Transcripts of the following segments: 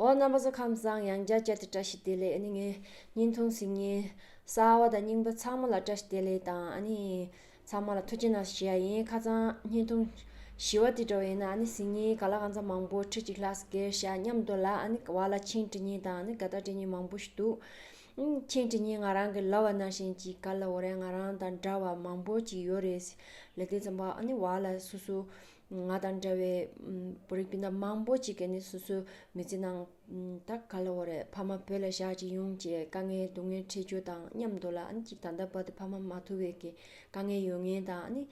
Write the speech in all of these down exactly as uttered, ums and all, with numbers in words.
འོ་རྣམ་པ་ཚོ་ཁམས་བཟང་། ཡང་བསྐྱར་བཅར་ཏེ་བཀྲ་ཤིས་བདེ་ལེགས། ཨ་ནི་ངའི་བརྙན་ཐུང་གཟིགས་མཁན་གསར་བ་དང་རྙིང་པ་ཚང་མ་ལ་བཀྲ་ཤིས་བདེ་ལེགས་དང་། ཨ་ནི་ཚང་མ་ལ་ཐུགས་རྗེ་གནང་ཞུ་ཡ་ཡིན། ཁ་སང་བརྙན་ཐུང་ཞི་བ་དེ་འདྲ་བ་ཡིན་ན། ཨ་ནི་གཟིགས་མཁན་ག་ལ་གང་འཚམ་མང་པོ་ཁྲི་གཅིག་ལྷག་ཙམ་བརྒལ་ཤག་མཉམ་དུ་ལ་ཨ་ནི་བར་ལ་མཆན་འབྲི་མཁན་དང་། ཨ་ནི་དགའ་རྟགས་སྤྲད་མཁན་མང་པོ་ཞིག་འདུག་ཨང་། མཆན་འབྲི་མཁན་ང་རང་གི་ལབ་པ་ནང་བཞིན་ཅིག་ག་ལབ་དགོས་རེད། ང་རང་དང་འདྲ་བ་མང་པོ་ཅིག་ཡོད་རེད། ལབ་དུས་ཙམ་པ་ཨ་ནི་བར་ལ་སོ་སོ་ང་དང་འདྲ་བའི་ཨམ་བོད་རིགས་སྤུན་ཟླ་མང་པོ་ཅིག་གིས་ནི་སོ་སོའི་མི་ཚེ་ནང་ཨམ་ད་ག་ལབ་དགོས་རེད། ཕ་མ་བོད་ལ་བཞག་ཅིག་ཡོང་བྱས་དཀའ་ངལ་སྡུག་བསྔལ་འཕྲད་རྒྱུ་དང་མཉམ་དུ་ལ། ཨ་ནི་ཅིག་ད་ལྟ་བར་དུ་ཕ་མ་མ་ཐུག་པའི་གི་དཀའ་ངལ་ཡོད་མཁན་དང་། ཨ་ནི་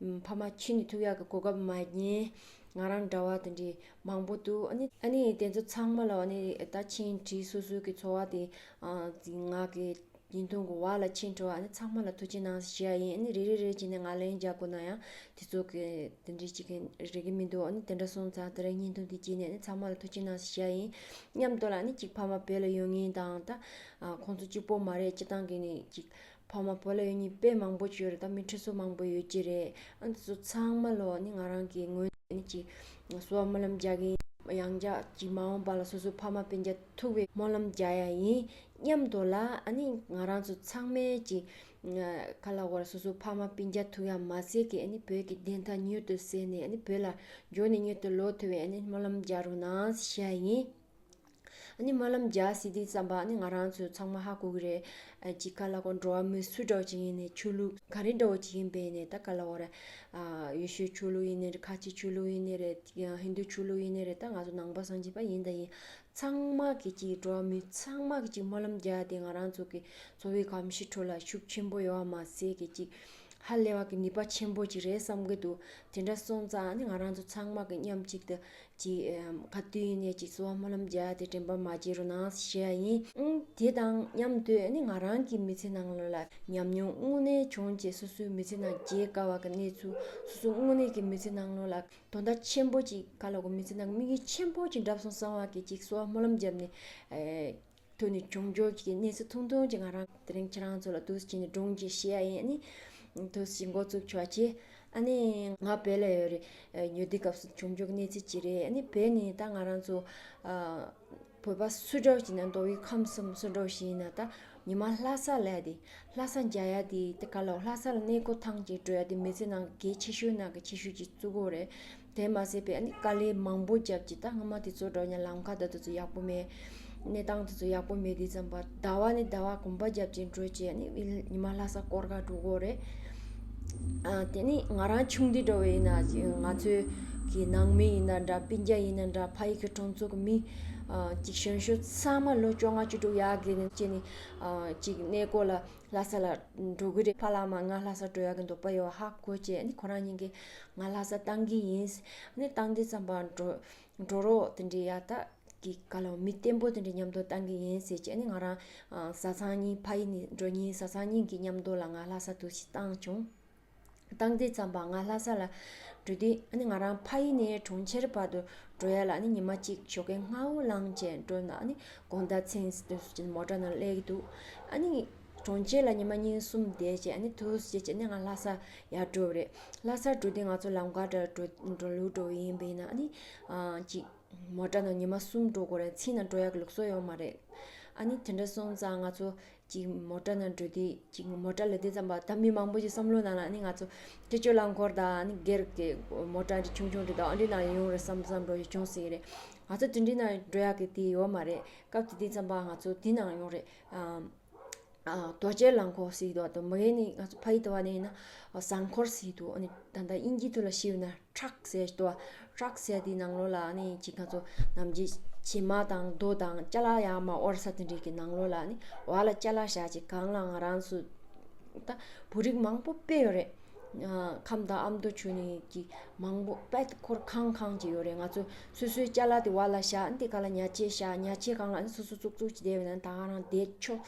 ཨམ་ཕ་མ་ཁྱོན་ནས་ཐུག་ཡག་གི་གོ་སྐབས་མ་རྙེད་ང་རང་འདྲ་བ་དེ་འདྲའི་མང་པོ་འདུག་ཨ་ནི་ཨ་ནི་དེ་ཚོ་ཚང་མ་ལ་ཨ་ནི་ད་མཆན་བྲིས། སོ་སོའི་གི་ཚོར་བ་དེ་ཨ་ང་གི་བརྙན་ཐུང་གི་བར་ལ་མཆན་འབྲི་བ། ཨ་ནི་ཚང་མ་ལ་ཐུགས་རྗེ་གནང་ཞུ་ཡ་ཡིན། ཨ་ནི་རེ་རེ་རེ་བྱས་ནས་ང་ལན་རྒྱག་དགོས་ན་ཡང་དེ་ཚོ་གི་དེ་འདྲའི་ཅིག་གི་རེ་གི་མི་འདུག་ཨ་ནི་དེ་འདྲ་སོང་ཙང་དེ་རིང་བརྙན་ཐུང་འདི་བྱས་ནས་ཨ་ནི་ཚང་མ་ལ་ཐུགས་རྗེ་གནང་ཞུ་ཡ་ཡིན། མཉམ་དུ་ལ་ཨ་ནི་ཅིག་ཕ་མ་བོད་ལ་ཡོད་མཁན་དང་། ད་ཨ་ཁོང་ཚོ་གཅིག་པོ་མ་རེད། སྤྱིར་བཏང་གི་ནི་ཅིག་ཕ་མ་བོད་ལ་ཡོད་མཁན་དཔེ་མང་པོ་ཅིག་ཡོད་རེད། ད་མི་ཁྲི་ཚོ་མང་པོ་ཡོད་ཀྱི་རེད། ཨ་ནི་དེ་ཚོ་ཚང་མ་ལ་ཨ་ནི་ང་རང་གི་ངོས་ནས་ཨ་ནི་ཅིག་གསོལ་བ་སྨོན་ལམ་རྒྱག་གི་ཡིན། ཡང་བསྐྱར་ཅིག་མ་འོངས་པ་ལ་སོ་སོ་ཕ་མ་སྤུན་ཀྱག་ཐུག་པའི་སྨོན་ལམ་རྒྱག་ཡ་ཡིན། མཉམ་དུ་ལ་ཨ་ནི་ང་རང་ཚོ་ཚང་མས་ཀྱི་ཁ་ལ་བོར་སོ་སོ་ཕ་མ་སྤུན་ཀྱག་ཐུག་ཡ་མ་ཟད་ཀྱི་ཨ་ནི་བོད་ཀྱི་བདེན་མཐའ་མྱུར་དུ་གསལ་ནས། ཨ་ནི་བོད་ལ་འབྱོར་ནས་མྱུར་དུ་ལོག་ཐུབ་པའི་ཨ་ནི་སྨོན་ལམ་རྒྱག་རོགས་གནང་ཞུ་ཡ་ཡིན། ཨ་ནི་སྨོན་ལམ་རྒྱག་ཟེར་དུས་ཙམ་པ་ཨ་ནི་ང་རང་ཚོ་ཚང་མ་ཧ་གོ་གི་རེད། ཨ་ཅིག་ཁ་ལ་བོར་འགྲོ་བ་མི་སུ་འདྲ་བོ་ཅིག་ཡིན་ནའི་ཆོས་ལུགས་ག་རེ་འདྲ་བོ་ཅིག་ཡིན་པའི་ནས། ད་ཁ་ལ་བོར་ཨ་ཡེ་ཤུའི་ཆོས་ལུགས་ཡིན་ནའི་རེད། ཁ་ཆེའི་ཆོས་ལུགས་ཡིན་ནའི་རེད། ཧིན་དུའི་ཆོས་ལུགས་ཡིན་ནའི་རེད། ད་ང་ཚོ་ནང་པ་སངས་རྒྱས་པ་ཡིན་ད་ཡིན། ཚང་མ་གི་ཅིག་འགྲོ་བ་མི་ཚང་མ་གི་ཅིག་སྨོན་ལམ་རྒྱག་དེ་ང་རང་ཚོ་གི་འཚོ་བའི་གོམས་གཤིས་ཁྲོད་ལ་ཤུགས་ཆེན་པོ་ཡོད་པ་མ་ཟད་ཀྱི་ཅིག་ཧ་ལས་པ་གི་ནུས་པ་ཆེན་པོ་ཅིག་རེད་བསམ་གི་འདུག་དེ་འདྲ་སོང་ཙང་ཨ་ནི་ང་རང་ཚོ་ཚང་མ་གི་མཉམ་གཅིག་ཏུ་ཅིག་ག་དུས་ཡིན་ནའི་ཅིག་གསོལ་བ་སྨོན་ལམ་རྒྱག་དེ་དྲན་པ་མ་བརྗེད་རོགས་གནང་ཞུ་ཡ་ཡིན། ཨང་། དེ་དང་མཉམ་དུ་ཨ་ནི་ང་རང་གི་མི་ཚེ་ནང་ལོགས་ལ་ཉམས་མྱོང་དངོས་གནས་བྱུང་བྱས་སོ་སོའི་མི་ཚེ་ནང་བརྗེད་དཀའ་བ་གི་གནས་ཚུལ། སོ་སོ་དངོས་གནས་ཀྱི་མི་ཚེ་ནང་ལོགས་ལ་དོན་དག་ཆེན་པོ་ཅིག་ག་ལ་གོ་མི་ཚེ་ནང་དམིགས་ཡུལ་ཆེན་པོ་ཅིག་འགྲུབ་སོང་བསམ་པ་གི་ཅིག་གསོལ་བ་སྨོན་ལམ་བརྒྱབ་ནས་ཨེ་ཐོག་ནས་བྱུང་འགྱུར་གྱི་གནས་ཚུལ་ཐུང་ཐུང་ཅིག་ང་རང་དེ་རིང་ཁྱེད་རང་ཚོ་ལ་འདུག་སེ་བྱས་ནས་སྒྲུང་ཅིག་བཤད་ཡ་ཡིན། ཨ་ནི་འདུག་སེ་འགོ་བཙུགས་ཆོག་ཅེས། ཨ་ནི་ང་བོད་ལ་ཡོད་རེད། ཨེ་ཉོ་དུས་སྐབས་སུ་བྱུང་འགྱུར་གྱི་གནས་ཚུལ་ཅིག་རེད། ཨ་ནི་བོད་ནས་ད་ང་རང་ཚོ་ཨ་བོད་པ་སུ་འདྲ་ཞིག་ན་མདོ་དབུས་ཁམས་གསུམ་སུ་འདྲ་ཞིག་ཡིན་ན་ད་ཉི་མ་ལྷ་ས་ལ་དེ་ལྷ་ས་མཇལ་ཡ་དེ་དེ་ག་ལ་ལྷ་ས་ལ་གནས་སྐོར་ཐེངས་གཅིག་འགྲོ་ཡ་དེ་མི་ཚེ་ནང་གལ་ཆེ་ཤོས་ནང་གི་ཆེ་ཤོས་ཅིག་བརྩི་གི་ཡོད་རེད། དེ་མ་ཟད་པའི་ཨ་ནི་དཀའ་ལས་མང་པོ་བརྒྱབ་ཅིག་ད་སྔ་མ་དེ་ཚོ་འགྲོ་ཉ་ལམ་ཁ་ད་དེ་ཚོ་ཡག་པོ་མེད། གནས་སྟངས་དེ་ཚོ་ཡག་པོ་མེད་དུས་ཙམ་པ་ཟླ་བ་ནས་ཟླ་བ་གོམ་པ་བརྒྱབ་ཅིག་འགྲོ་བྱས་ཨ་ནི་ཉི་མ་ལྷ་ས་སྐོར་ག་འགྲོ་གི་ཡོད་རེད། ཨ་དེ་ནི་ང་རང་ཆུང་དུས་འདྲ་བོ་ཡིན་ན་ང་ཚོའི་གི་ནང་མི་ཡིན་ན་འདྲ། སྤུན་ཀྱག་ཡིན་ན་འདྲ། ཕ་ཡུལ་གྱི་གྲོང་ཚོ་གི་མི་ཨ་ཅིག་གཞོན་གཞོན་ཚང་མ་ལོ་བཅོ་ལྔ་བཅུ་དྲུག་ཡར་རྒྱས་ནས་བྱས་ནས་ཨ་ཅིག་གནས་སྐོར་ལ་ལྷ་ས་ལ་འགྲོ་གི་རེད། ཕ་ལགས་མ་ང་ལྷ་ས་འགྲོ་ཡག་གི་འདོད་པ་ཡོད་ཧ་གོ་བྱས་ཨ་ནི་ཁོ་རང་གཉིས་ཀྱིས་ང་ལྷ་ས་བཏང་གི་ཡིན། ཨ་ནི་བཏང་དུས་ཙམ་པ་འགྲོ་འགྲོ་རོགས་དེ་འདྲའི་ཡ་ད་གི་ག་ལ་མི་བརྟན་པོ་དེ་འདྲའི་མཉམ་དུ་བཏང་གི་ཡིན་ཟེར་བྱས་ཨ་ནི་ང་རང་ཨ་བཟའ་ཚང་གཉིས་ཕ་ཡུལ་ནས་འགྲོ་མཁན་བཟའ་ཚང་གཉིས་ཀྱི་མཉམ་དུ་ལ་ང་ལྷ་ས་འདུག་སེ་བཏང་བྱུང་། བཏང་དུས་ཙམ་པ་ང་ལྷ་ས་ལ་འགྲོ་དུས་ཨ་ནི་ང་རང་ཕ་ཡུལ་ནས་གྲོང་ཁྱེར་བར་དུ་འགྲོ་ཡ་ལ་ཨ་ནི་ཉི་མ་གཅིག་ཞོགས་ཀས་སྔ་བོ་ལངས་བྱས་འགྲོ་ན་ཨ་ནི་དགོང་དག་མཚན་དུས་སུ་ཅིག་མོ་ཊ་ནང་སླེབས་ཀྱི་འདུག་ཨ་ནི་གྲོང་ཁྱེར་ལ་ཉི་མ་གཉིས་གསུམ་བསྡད་བྱས་ཨ་ནི་དུས་སུ་བྱས་བྱས་ཨ་ནི་ང་ལྷ་ས་ཡར་འགྲོ་བ་རེད། ལྷ་སར་འགྲོ་དུས་ང་ཚོ་ལམ་ཁ་འདྲ་འགྲོ་འགྲོ་ལུགས་འགྲོ་ཡིན་པས་ན་ཨ་ནི་ཨ་ཅིག་མོ་ཊ་ནང་ཉི་མ་གསུམ་འགྲོ་དགོས་རེད། མཚན་ནང་འགྲོ་ཡག་གི་ལུགས་སྲོལ་ཡོད་མ་རེད། ཨ་ནི་དེ་འདྲ་སོང་ཙང་ང་ཚོ་ཅིག་མོ་ཊ་ནང་འགྲོ་དུས་ཅིག་མོ་ཊ་ལ་དེ་ཙམ་པ་ད་མི་མང་པོ་ཅིག་བསམ་བློ་ནང་ལ་ཨ་ནི་ང་ཚོ་ཁྲི་ཆོས་རླངས་འཁོར་དང་ཨ་ནི་སྒེར་གྱི་མོ་ཊ་འདྲ་ཆུང་ཆུང་འདྲ་དང་ཨ་འདྲི་ནང་ཡོང་རེད་བསམ་བསམ་འགྲོ་ཞིག་བྱུང་སྲིད་ཀྱི་རེད། ང་ཚོ་དེ་འདྲི་ནང་འགྲོ་ཡག་གི་དེ་ཡོད་མ་རེད། སྐབས་དེ་དུས་ཙམ་པ་ང་ཚོ་དེ་ནང་ཡོང་རེད། ཨ་ཨ་རྡོ་གཅལ་རླངས་འཁོར་ཟེར་གྱི་འདུག་ཨ་དོ་མ་གི་ནི་ང་ཚོ་ཕ་ཡི་དེ་བ་ནས་ཡིན་ན་ཟངས་འཁོར་ཟེར་གྱི་འདུག་ཨ་ནི་ད་ལྟ་དབྱིན་ཇིའི་ཐོག་ལ་ཞུས་ན་ཊྲག་ཟེར་གྱི་འདུག་ཨ་ཊྲག་ཟེར་དེའི་ནང་ལོགས་ལ་ཨ་ནི་ཅིག་ང་ཚོ་ནམ་རྒྱུན་བྱེ་མ་དང་རྡོ་དང་ཅ་ལག་ཡར་མར་དབོར་ས་དེ་འདྲའི་གི་ནང་ལོགས་ལ་ཨ་ནི་བར་ལ་ཅ་ལག་བཞག་ཅིག་གང་ལ་ང་རང་ཚོ་ད་བོད་རིགས་མང་པོ་དཔེ་ཡོད་རེད། ཨ་ཁམས་དང་ཨ་མདོ་ཆོས་ནས་ཀྱི་མང་པོ་དཔེ་འཁོར་ཁང་ཁང་ཅིག་ཡོད་རེད། ང་ཚོ་སོ་སོའི་ཅ་ལག་དེ་བར་ལ་བཞག་འདི་ག་ལ་ཉལ་ཆས་བཞག་ཉལ་ཆས་སྒང་ལ་ཨ་ནི་སོ་སོ་བཙུགས་བཙུགས་ཅིག་བསྡད་པ་ན་ད་ག་རང་བསྡད་ཆོག་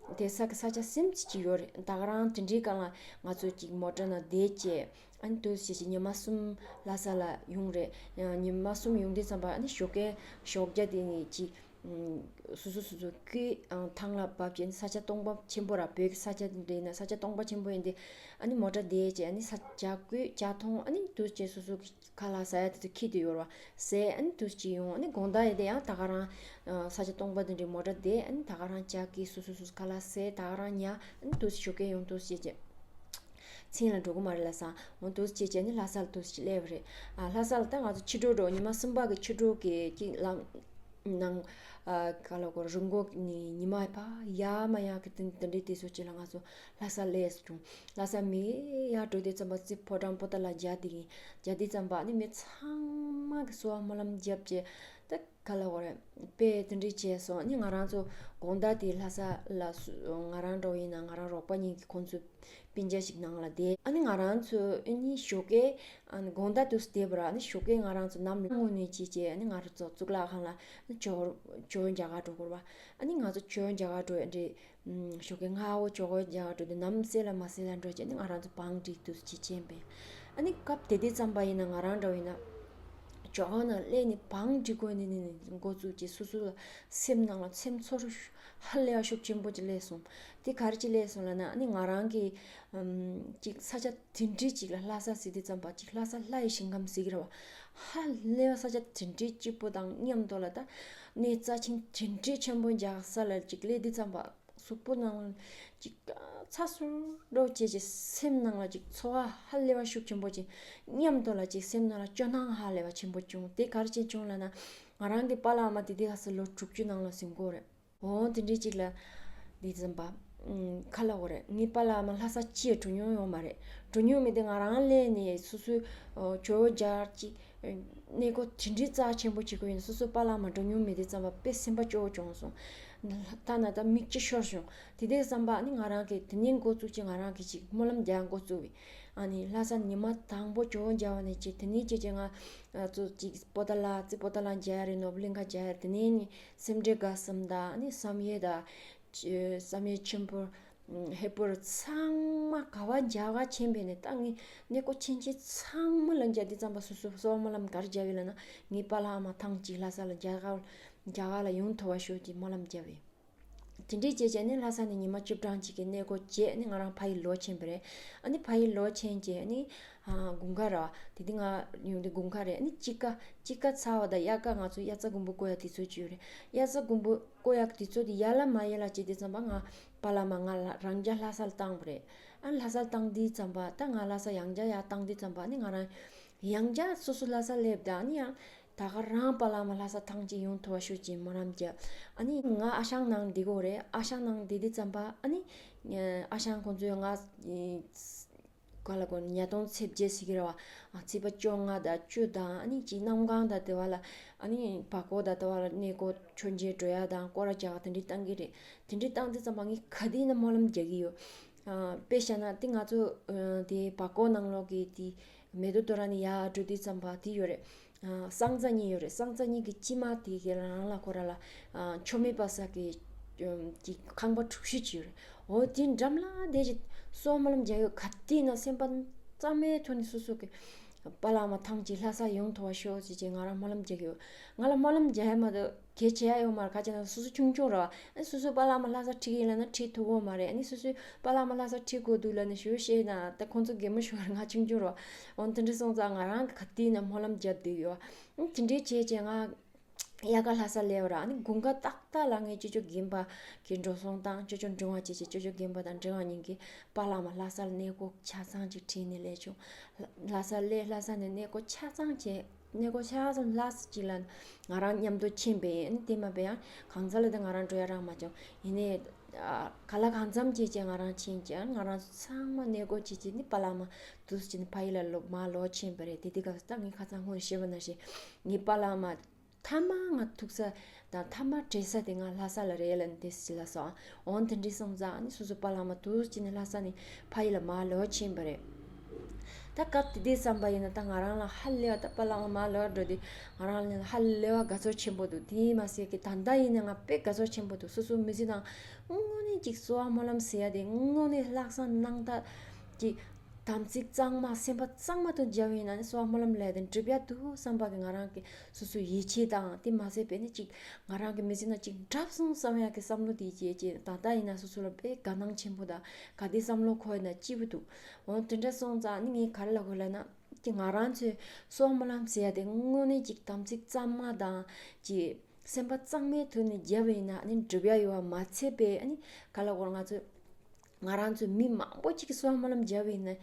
བསྡད་ས་གི་ས་ཆ་སེམས་ཅིག་ཅིག་ཡོད་རེད། ད་ག་རང་དེ་འདྲའི་སྒང་ལ་ང་ཚོ་ཅིག་མོ་ཊ་ནང་བསྡད་བྱས་ཨ་ནི་དུས་ཞེ་ཅིག་ཉི་མ་གསུམ་ལྷ་ས་ལ་ཡོང་རེད། ཉི་མ་གསུམ་ཡོང་དུས་ཙམ་པ་ཨ་ནི་ཞོགས་ཀས་ཞོགས་ཇ་དེ་ནས་ཅིག་སོ་སོ་སོ་སོ་སྐུའི་ཨང་ཐང་ལ་བབས་ཀྱི་ས་ཆ་སྟོང་པ་ཆེན་པོ་ར། བོད་ཀྱི་ས་ཆ་འདི་ཡིན་ན་ས་ཆ་སྟོང་པ་ཆེན་པོ་ཡིན་ཏེ། ཨ་ནི་མོ་ཊ་བསྡད་བྱས་ཨ་ནི་ས་ཇ་སྐུའི་ཇ་འཐུང་། ཨ་ནི་འདུག་བྱས་སོ་སོ་གི་ཁ་ལག་ཟ་ཡ་དེ་ཚོ་འཁྱེར་དུ་ཡོད་ར་བ། ཟས་ཨ་ནི་འདུག་བྱས་ཡོང་། ཨ་ནི་དགོང་དག་ཡིན་ཏེ་ཡང་ད་ག་རང་ས་ཆ་སྟོང་པ་དེ་འདྲའི་མོ་ཊ་བསྡད། ཨ་ནི་ད་ག་རང་ཇ་སྐྱེས། སོ་སོ་སོ་སོ་ཁ་ལག་ཟས། ད་ག་རང་ཉལ། ཨ་ནི་འདུག་བྱས་ཞོགས་ཀས་ཡོང་འདུག་བྱས་བྱས། མཚན་ལ་འགྲོ་གི་མ་རེད་ལབ་སོང་། འོ་འདུག་བྱས་བྱས་ནི་ལྷ་སར་འདུག་བྱས་སླེབས་པ་རེད། ཨ་ལྷ་ས་ལ་ད་ང་ཚོ་ཕྱི་དྲོ་འགྲོ། ཉི་མ་གསུམ་པ་གི་ཕྱི་དྲོ་གི་ཅིག་ལམ་ནང་ཨ་ག་ལ་གོ་རི་མགོ་ནས་ཉི་མ་ཕར་ཡར་མར་ཡར་གི་དེ་དེ་འདྲའི་དུས་ཚོད་ཅིག་ལ་ང་ཚོ་ལྷ་ས་སླེབས་སོང་། ལྷ་ས་མར་ཡར་འགྲོ་དུས་ཙམ་པ་རྩེ་ཕོ་བྲང་པོ་ཏ་ལ་མཇལ་དེ་ཡིན། མཇལ་དུས་ཙམ་པ་ནི་མི་ཚང་མ་གི་གསོལ་བ་སྨོན་ལམ་བརྒྱབ་བྱས། ད་ག་ལ་བ་རེད། དཔེ་དེ་འདྲས་བྱས་སོང་། ཨ་ནི་ང་རང་ཚོ་དགོང་དག་དེ་ལྷ་ས་ལ་སུ་ང་རང་འདྲ་བོ་ཡིན་ན་ང་རང་རོགས་པ་གཉིས་ཀྱིས་ཁོང་ཚོ་སྤུན་ཀྱག་ཞིག་ནང་ལ་བསྡད། ཨ་ནི་ང་རང་ཚོ་ཨ་ནི་ཞོགས་ཀས་ཨ་ནི་དགོང་དག་དུས་སུ་བསྡད་པ་ར། ཨ་ནི་ཞོགས་ཀས་ང་རང་ཚོ་ནམ་ལངས་ནས་བྱས་བྱས་ཨ་ནི་ང་རང་ཚོ་གཙུག་ལག་ཁང་ལ་ཨ་ནི་ཇོ་ཇོ་མཇལ་ག་འགྲོ་དགོས་ར་བ། ཨ་ནི་ང་ཚོ་ཇོ་མཇལ་ག་འགྲོ་ཨ་འདྲས། ཞོགས་ཀས་སྔ་བོ་ཇོ་བོ་མཇལ་ག་འགྲོ་དུས་ནམ་སེ་ལ་མ་སེ་ལ་འགྲོ་བྱས་ནས་ང་རང་ཚོ་བང་སྒྲིག་དུས་ཅི་བྱས་པས། ཨ་ནི་སྐབས་དེ་དུས་ཙམ་པ་ཡིན་ན་ང་རང་འདྲ་བོ་ཡིན་ན་ཇོ་བོ་ནང་སླེབས་ནས་བང་སྒྲིག་དགོས་ནི་ནི་འགོ་བཙུགས་ཀྱི་སོ་སོ་ལ་སེམས་ནང་ལ་སེམས་ཚོར་ཧ་ལས་པ་ཤུགས་ཆེན་པོ་ཅིག་སླེབས་སོང་། དེ་ག་རེ་ཅིག་སླེབས་སོང་ལབ་ན། ཨ་ནི་ང་རང་གི་ཅིག་ས་ཆ་དེ་འདྲའི་ཅིག་ལ་ལྷ་ས་ཟེར་དུས་ཙམ་པ་ཅིག་ལྷ་ས་ལྷ་ཡི་ཞིང་ཁམས་ཟེར་གི་རེད་བ། ཧ་ལས་པ་ས་ཆ་དེ་འདྲའི་སྐྱིད་པོ་དང་མཉམ་དུ་ལ་ད་གནས་རྩ་ཆེན་དེ་འདྲའི་ཆེན་པོ་མཇལ་ས་ལ་ཅིག་སླེབས་དུས་ཙམ་པ། གཟུགས་པོ་ནང་ཅིག་ཚ་སུར་འདྲ་བྱས་ཅིག་སེམས་ནང་ལ་ཅིག་ཚོར་བ་ཧ་ལས་པ་ཤུགས་ཆེན་པོ་ཅིག་མཉམ་དུ་ལ་ཅིག་སེམས་ནང་ལ་སྐྱོ་སྣང་ཧ་ལས་པ་ཆེན་པོ་བྱུང་། དེ་ག་རེ་བྱས་བྱུང་ལབ་ན། ང་རང་གི་པཱ་ལགས་ཨ་མ་དེ་དུས་ཁ་སང་ལོ་དྲུག་ཅུ་ནང་ལ་ཟིན་གོ་རེད། འོ་དེ་འདྲའི་ཅིག་ལ་འདི་ཙམ་པ་ཁ་ལ་འོ་རེད། ངའི་པཱ་ལགས་ཨ་མ་ལྷ་ས་ཅིག་འགྲོ་མྱོང་ཡོད་མ་རེད། འགྲོ་མྱོང་མེད་དེ་ང་རང་སླེབས་ནས་སོ་སོའི་ཇོ་བོ་མཇལ་ཅིག་གནས་སྐོར་དེ་འདྲའི་རྩ་ཆེན་པོ་བྱེད་དགོས་ཡིན། སོ་སོའི་པཱ་ལགས་མ་འགྲོ་མྱོང་མེད་དུས་ཙམ་པ་དཔེ་སེམས་པ་སྐྱོ་བོ་བྱུང་སོང་། ད་ན་ད་མིག་ཆུ་ཤོར་བྱུང་། དེ་དུས་ཙམ་པ་ནི་ང་རང་གིས་དེ་ནས་འགོ་བཙུགས་ཀྱི་ང་རང་གིས་ཅིག་སྨོན་ལམ་རྒྱག་འགོ་བཙུགས་པས། ཨ་ནི་ལྷ་ས་ཉི་མ་དང་པོ་ཇོ་བོ་མཇལ་བ་ནས་ཅིག་དེ་ནས་ཅིག་ཅིག་ང་ཚོ་ཅིག་པོ་ཏ་ལ་རྩེ་པོ་ཏ་ལ་མཇལ་རེད། ནོར་བུ་གླིང་ག་མཇལ་རེད། དེ་ནས་ནི་སེ་འབྲས་དགའ་གསུམ་དང་ནི་བསམ་ཡས་དང་བསམ་ཡས་ཆེན་པོ། ཧས་པོར་ཚང་མ་ག་བ་མཇལ་ག་ཕྱིན་པས་ནས་ད་ངས་གནས་སྐོར་ཕྱིན་ཆད་ཚང་མ་ལ་མཇལ་དུས་ཙམ་པ་སོ་སོ་གསོལ་བ་སྨོན་ལམ་ག་རེ་བརྒྱབ་ཡོད་ལབ་ན། ངའི་པཱ་ལགས་ཨ་མ་ཐེངས་གཅིག་ལྷ་ས་ལ་མཇལ་ག་མཇལ་ག་ལ་ཡོང་ཐུབ་པ་ཤོག་ཅེས་སྨོན་ལམ་བརྒྱབ་ཡོད། དེ་འདྲའི་བྱས་བྱས་ནས་ལྷ་ས་ནས་ཉི་མ་བཅུ་གྲངས་གཅིག་གི་གནས་སྐོར་བྱས་ནས་ང་རང་ཕ་ཡུལ་ལོག་ཕྱིན་པ་རེད། ཨ་ནི་ཕ་ཡུལ་ལོག་ཕྱིན་རྗེས་ནི་དགུན་ཁ་ར་བ། དེ་དུས་ང་ཡོང་དུས་དགུན་ཁ་རེད། ཨ་ནི་དཔྱིད་ཀ་དཔྱིད་ཀ་ཚ་བ་དང་དབྱར་ཁ་ང་ཚོ་དབྱར་རྩྭ་དགུན་འབུ་བརྐོ་ཡ་དུས་ཚོད་ཅིག་ཡོད་རེད། དབྱར་རྩྭ་དགུན་འབུ་བརྐོ་ཡག་དུས་ཚོད་དེ་ཡར་ལ་མར་ཡར་ལ་བྱེད་དུས་ཙམ་པ་ང་པཱ་ལགས་མ་ང་ལ་རང་རྒྱ་ལྷ་སར་བཏང་བ་རེད། ཨ་ལྷ་སར་བཏང་དུས་ཙམ་པ་ད་ང་ལྷ་ས་ཡང་བསྐྱར་ཡར་བཏང་དུས་ཙམ་པ་ནི་ང་རང་ཡང་བསྐྱར་སོ་སོ་ལྷ་སར་སླེབས་དང་ནི་ཡང་ད་ག་རང་པཱ་ལགས་མ་ལྷ་སར་ཐེངས་གཅིག་ཡོང་ཐུབ་པ་ཤོག་ཅེས་སྨོན་ལམ་བརྒྱབ། ཨ་ནི་ང་ཨ་ཞང་ནང་བསྡད་ཀྱི་ཡོད་རེད། ཨ་ཞང་ནང་བསྡད་དུས་ཙམ་པ་ཨ་ནི་ཨ་ཞང་ཁོང་ཚོས་ང་ག་ལ་གོ་ཉ་སྟོང་ཚེས་བརྒྱད་ཟེར་གྱི་རེད་བ། ཨ་ཚེས་པ་བཅོ་ལྔ་དང་བཅུ་དང་ཨ་ནི་གཅིག་གནམ་གང་དང་དེ་བ་ལ་ཨ་ནི་བར་སྐོར་དང་དེ་བ་ལ་གནས་སྐོར་མཆོད་མཇལ་འགྲོ་ཡ་དང་སྐོར་ར་རྒྱག་དེ་འདྲའི་བཏང་གི་རེད། དེ་འདྲའི་བཏང་དུས་ཙམ་པ་ངས་ག་དུས་ཡིན་ན་སྨོན་ལམ་རྒྱག་གི་ཡོད། ཨ་དཔེ་བཞག་ན་དེ་ང་ཚོ་ཨ་དེ་བར་སྐོར་ནང་ལོགས་ཀྱི་དེ་མེ་ཏོག་རྡོ་ར་ནས་ཡར་འགྲོ་དུས་ཙམ་པ་དེ་ཡོད་རེད། ཨ་སང་ཙ་གཉིས་ཡོད་རེད། སང་ཙ་གཉིས་ཀྱི་དཀྱིལ་མ་དེ་གའི་རང་ལ་ཁོ་ར་ལ་ཨ་མཆོད་མེ་སྤར་ས་གི་ཨམ་གྱི་ཁང་པ་གྲུ་བཞི་ཅིག་ཡོད་རེད། འོ་དེ་འགྲམ་ལ་བསྡད་ཅིག་གསོལ་བ་སྨོན་ལམ་རྒྱག་ཡོད། ག་དུས་ཡིན་ན་སེམས་པ་གཙང་མའི་ཐོག་ནས་སོ་སོ་གི་པཱ་ལགས་མ་ཐེངས་གཅིག་ལྷ་ས་ཡོང་ཐུབ་པ་ཤོག་ཅེས་ཅེས་ང་རང་སྨོན་ལམ་རྒྱག་གི་ཡོད། ང་ལ་སྨོན་ལམ་རྒྱག་ཡ་མ་གཏོགས་གལ་ཆེ་ཡ་ཡོད་མ་རེད། ག་ཅེ་ན་སོ་སོ་ཆུང་ཆུང་རེད་བ། ཨ་ནི་སོ་སོའི་པཱ་ལགས་མ་ལྷ་སར་ཁྲིད་ཀྱི་ཡིན་ལབ་ན་ཁྲིད་ཐུབ་ཀྱི་ཡོད་མ་རེད། ཨ་ནི་སོ་སོའི་པཱ་ལགས་མ་ལྷ་སར་ཁྲིད་དགོས་འདུག་ལབ་ནས་ཞུ་བཤད་ན་ད་ཁོང་ཚོ་གད་མོ་ཤོར་བ་རེད། ང་ཆུང་ཆུང་རེད་བ། འོ་དེ་འདྲ་སོང་ཙང་ང་རང་གི་ག་དུས་ཡིན་ན་སྨོན་ལམ་རྒྱབ་བསྡད་ཡོད། ཨ་ནི་དེ་འདྲའི་བྱས་བྱས་ང་དབྱར་ཁ་ལྷ་སར་སླེབས་པ་ར། ཨ་ནི་དགུན་ཁ་ཏག་ཏག་ལ་ངའི་ཅོ་ཅོ་རྒན་པ་གི་འགྲོ་སོང་བཏང་། ཅོ་ཅོ་འབྲིང་བ་བྱས་བྱས་ཅོ་ཅོ་རྒན་པ་དང་འབྲིང་བ་གཉིས་ཀྱིས་པཱ་ལགས་མ་ལྷ་སར་གནས་སྐོར་ཆ་ཚང་ཅིག་ཁྲིད་ནས་སླེབས་བྱུང་། ལྷ་ས་སླེབས། ལྷ་ས་ནས་གནས་སྐོར་ཆ་ཚང་བྱས། གནས་སྐོར་ཆ་ཚང་ལྷ་ས་གཅིག་ལ་ང་རང་མཉམ་དུ་ཕྱིན་པས། ཨ་ནི་དེ་མ་པས་ཡང་གང་ས་ལ་དེ་ང་རང་འགྲོ་ཡ་རག་མ་བྱུང་། ཡིན་ནའི་ཨ་ག་ལ་གང་འཚམ་བྱས་བྱས་ང་རང་ཕྱིན་བྱས། ང་རང་ཚོ་ཚང་མ་གནས་སྐོར་བྱས་བྱས་ནི་པཱ་ལགས་མ་འདུག་སེ་བྱས་ནས་ཕ་ཡུལ་ལ་ལོག་མར་ལོག་ཕྱིན་པ་རེད། དེ་དུས་སྐབས་སུ་ད་ངས་ཁ་སང་སྔོན་བཤད་པ་ནང་བཞིན་ངའི་པཱ་ལགས་མ་མཐའ་མ་ང་ཐུག་ས་དང་མཐའ་མ་བྲལ་ས་དེ་ང་ལྷ་ས་ལ་རེད་ལབ་ནས་དེ་ཟེར་ལབ་སོང་། འོ་དེ་འདྲའི་སོང་ཙང་ཨ་ནི་སོ་སོ་པཱ་ལགས་མ་འདུག་སེ་བྱས་ནས་ལྷ་ས་ནས་ཕ་ཡུལ་ལ་མར་ལོག་ཕྱིན་པ་རེད། ད་སྐབས་དེ་དུས་བསམ་པ་ཡིན་ན་ད་ང་རང་ལ་ཧ་ལས་པ། ད་པཱ་ལགས་མ་མར་ལོག་འགྲོ་དུས་ང་རང་ལ་ཧ་ལས་པ་དགའ་ཚོར་ཆེན་པོ་འདུག་དེ་མ་ཟད་ཀྱི་ད་ལྟ་ཡིན་ན་ང་དཔེ་དགའ་ཚོར་ཆེན་པོ་འདུག་སོ་སོ་མི་ཚེ་ནང་དངོས་གནས་ཅིག་གསོལ་བ་སྨོན་ལམ་ཟེར་ཡ་དེ་དངོས་གནས་ལྷག་བསམ་རྣམ་དག་ཅིག་དམ་ཚིག་གཙང་མ་སེམས་པ་གཙང་མ་དུ་འཇལ་བ་ཡིན་ན་ནི་གསོལ་བ་སྨོན་ལམ་ལས་དེ་འགྲུབ་ཡ་འདུག་བསམ་པ་གི་ང་རང་གི་སོ་སོའི་ཡིད་ཆེས་དང་དེ་མ་ཟད་པས་ནི་ཅིག་ང་རང་གི་མི་ཚེ་ན་ཅིག་འགྲུབ་སོང་བསམ་ཡ་གི་བསམ་བློ་དེ་སྐྱེས་ཀྱི་ད་ལྟ་ཡིན་ན་སོ་སོ་ལ་དཔེ་དགའ་སྣང་ཆེན་པོ་དང་ག་དེ་བསམ་བློ་འཁོར་ཡིན་ན་སྐྱིད་པོ་འདུག་འོ་དེ་འདྲ་སོང་ཙང་ནི་ངས་ག་རེ་ལབ་དགོས་ལབ་ན། ཀྱི་ང་རང་ཚོའི་གསོལ་བ་སྨོན་ལམ་ཟེར་ཡ་དེ་དངོས་གནས་ཅིག་དམ་ཚིག་གཙང་མ་དང་ཅིག་སེམས་པ་གཙང་མའི་ཐོག་ནས་བརྒྱབ་པ་ཡིན་ན་ནི་འགྲུབ་ཡ་ཡོད་པ་མ་ཚད་པས་ཨ་ནི་ག་ལ་གོ་ང་ཚོ་ང་རང་ཚོའི་མི་མང་པོ་ཅིག་གསོལ་བ་སྨོན་ལམ་བརྒྱབ་པ་ཡིན་ན་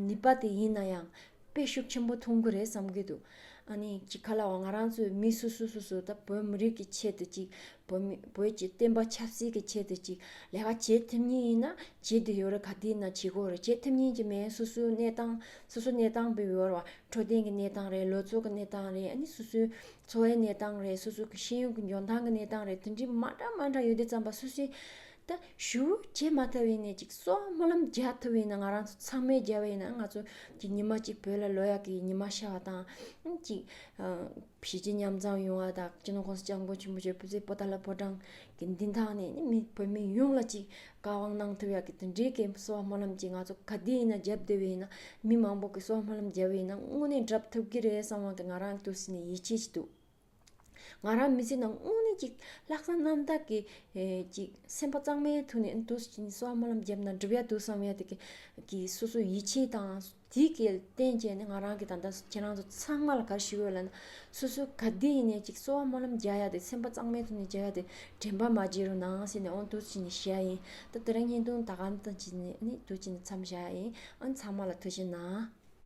ནུས་པ་དེ་ཡིན་ན་ཡང་དཔེ་ཤུགས་ཆེན་པོ་ཐོན་གི་རེད་བསམ་གི་འདུག་ཨ་ནི་ཅིག་ག་ལ་བ་ང་རང་ཚོའི་མི་སོ་སོ་སོ་སོ་ད་བོད་མི་རིགས་ཀྱི་ཆེད་དུ་ཅིག་བོད་མི་བོད་ཀྱི་བསྟན་པ་ཆབ་སྲིད་ཀྱི་ཆེད་དུ་ཅིག་ལས་ཀ་བྱེད་ཐུབ་མཁན་ཡིན་ན་བྱེད་དུ་ཡོད་རེད། ག་དུས་ན་བྱེད་དགོས་རེད། བྱེད་ཐུབ་མཁན་གྱི་མེད་སོ་སོའི་གནས་སྟངས་སོ་སོའི་གནས་སྟངས་བས་ཡོད་རེད་བ། འཕྲོད་བསྟེན་གྱི་གནས་སྟངས་རེད། ལོ་ཚོད་ཀྱི་གནས་སྟངས་རེད། ཨ་ནི་སོ་སོའི་འཚོ་བའི་གནས་སྟངས་རེད། སོ་སོ་གི་ཤེས་ཡོན་གྱི་འཇོན་ཐང་གི་གནས་སྟངས་རེད། དེ་འདྲའི་མ་འདྲ་མ་འདྲ་ཡོད་དུས་ཙམ་པ་སོ་སོའི་ད་ཞུ་བྱེད་མ་ཐུབ་པའི་ནས་ཅིག་གསོལ་བ་སྨོན་ལམ་རྒྱག་ཐུབ་པའི་ན་ང་རང་ཚོ་ཚང་མས་རྒྱབ་པའི་ན་ང་ཚོ་གི་ཉི་མ་གཅིག་བོད་ལ་ལོ་ཡག་གི་ཉི་མ་ཤར་བ་དང་ཅིག་གཞིས་བྱེས་མཉམ་འཛོམས་ཡོང་བ་དང་སྤྱི་ནོར་༸གོང་ས་༸སྐྱབས་མགོན་ཆེན་པོ་མཆོག་བོད་ཟེར་པོ་ཏཱ་ལ་ཕོ་བྲང་གི་མདུན་ཐང་ནས་ནི་མི་བོད་མི་ཡོངས་ལ་ཅིག་བཀའ་དབང་གནང་ཐུབ་ཡག་གི་དེ་འདྲའི་གི་གསོལ་བ་སྨོན་ལམ་ཅིག་ང་ཚོ་ག་དུས་ཡིན་ན་རྒྱབ་བསྡད་པ་ཡིན་ན་མི་མང་པོ་གི་གསོལ་བ་སྨོན་ལམ་རྒྱབ་པ་ཡིན་ན་དངོས་གནས་འགྲུབ་ཐུབ་ཀྱི་རེད་བསམ་བ་གི་ང་རང་ཏོག་ཙམ་ནས་ཡིད་ཆེས་ཅིག་འདུག་ང་རང་མི་ཚེ་ནང་དངོས་གནས་ཅིག་ལྷག་བསམ་རྣམ་དག་གི་ཨེ་ཅིག་སེམས་པ་གཙང་མའི་ཐོག་ནས་ཏོག་ཙམ་གསོལ་བ་སྨོན་ལམ་བརྒྱབ་ན་འགྲུབ་ཡ་འདུག་བསམ་ཡ་དེ་གི་གི་སོ་སོ་ཡིད་ཆེས་དང་དེ་གི་བརྟེན་བྱས་ནས་ང་རང་གི་ད་ལྟ་ཁྱེད་རང་ཚོ་ཚང་མ་ལ་ག་རེ་ཞུ་ཡོད་ལབ་ན། སོ་སོ་ག་དུས་ཡིན་ནའི་ཅིག་གསོལ་བ་སྨོན་ལམ་རྒྱག་ཡ་དེ་སེམས་པ་གཙང་མའི་ཐོག་ནས་རྒྱག་ཡ་དེ་དྲན་པ་མ་བརྗེད་རོགས་གནང་ཟེར་ནས་འོ་འདུག་བྱས་ནས་ཞུ་ཡ་ཡིན། ད་དེ་རིང་བརྙན་ཐུང་ད་ག་འདྲ་བྱས་ནས་ཨ་ནི་འདུག་བྱས་ནས་མཚམས་བཞག་ཡ་ཡིན། ཨ་ནི་ཚང་མ་ལ་ཐུགས་རྗེ་གནང་།